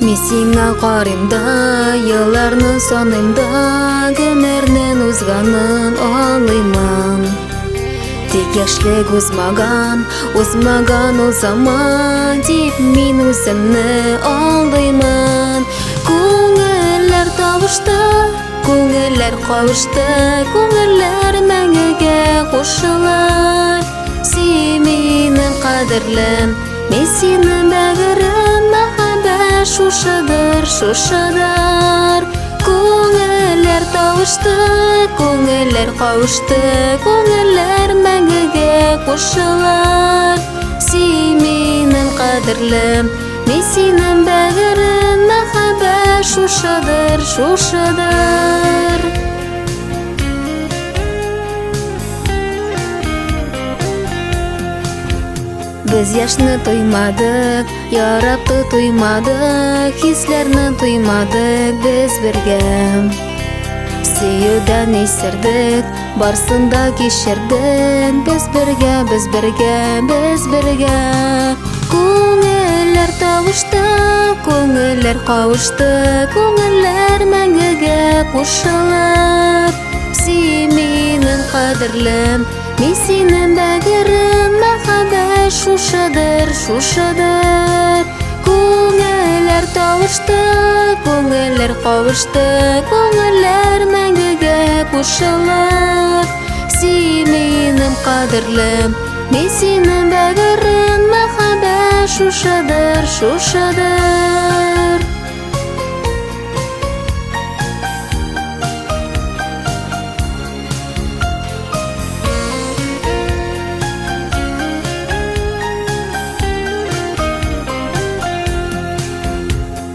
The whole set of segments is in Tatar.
Мин сиңа карыйм да, елларны саныйм да, гомернең узганын аңлыймын. Тик яшьлек узмаган, узмаган ул заман, дип мин үземне алдыймын. Күңелләр табышты, күңелләр кавышты, күңелләр мәңгегә кушылыр. Син минем кадерлем, мин синең бәгырем, мәхәббәт шушыдыр, шушыдыр. Күңелләр табышты, күңелләр кавышты, күңелләр мәңгегә кушылыр. Син минем кадерлем, мин синең бәгырем, мәхәббәт шушыдыр, шушыдыр. Без яшьне тоймадык, яратты туймадык, хисләрне тоймадык без бергә. Сөюдән исердек, барсын да кичердек, без бергә, без бергә, без бергә. Күңелләр табышты, күңелләр кавышты, күңелләр мәңгегә кушылып. Син минем кадерлем, Мин синең бәгырем, мәхәббәт шушыдыр, шушыдыр. Күңелләр табышты, күңелләр кавышты, күңелләр мәңгегә кушылыр. Син минем кадерлем, мин синең бәгырем, мәхәббәт шушыдыр, шушыдыр.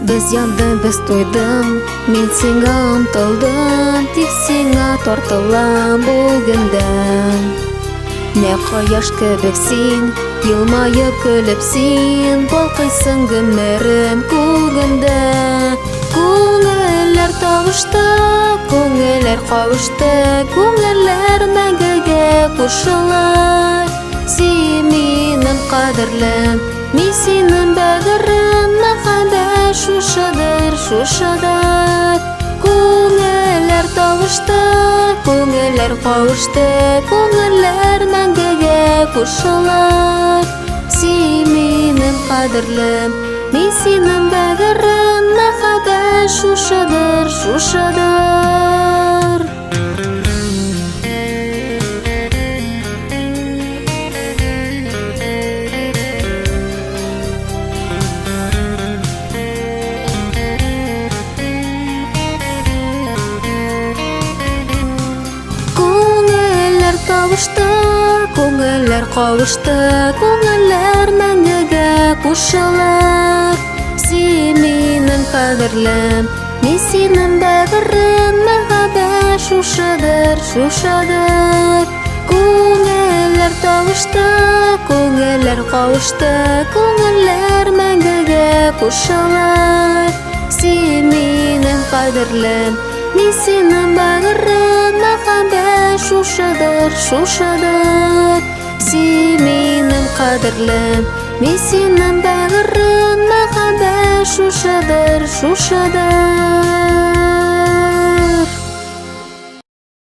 Без яндым, без туйдым, мин сиңа омтылдым, тик сиңа тартылам бүген дә. Нә кояш кебек син, елмаеп көлеп син, балкыйсың гомерем күгендә. Күңелләр табышты, күңелләр кавышты, күңелләр мәңгегә кушылыр. Син минем кадерлем, мин синең бәгырем, мәхәббәт шушыдыр, шушыдыр. Күңелләр табышты, күңелләр кавышты, күңелләр мәңгегә кушылыр. Син минем кадерлем, мин синең бәгырем, мәхәббәт шушыдыр, шушыдыр. Күңелләр табышты, күңелләр кавышты, күңелләр мәңгегә кушылыр. Син минем кадерлем, мин синең бәгырем, мәхәббәт шушыдыр, шушыдыр. Күңелләр табышты, күңелләр кавышты, күңелләр мәңгегә кушылыр. Син минем кадерлем, Мин синең бәгырем, мәхәббәт шушыдыр, шушыдыр. Син минем кадерлем, мин синең бәгырем, мәхәббәт шушыдыр, шушыдыр.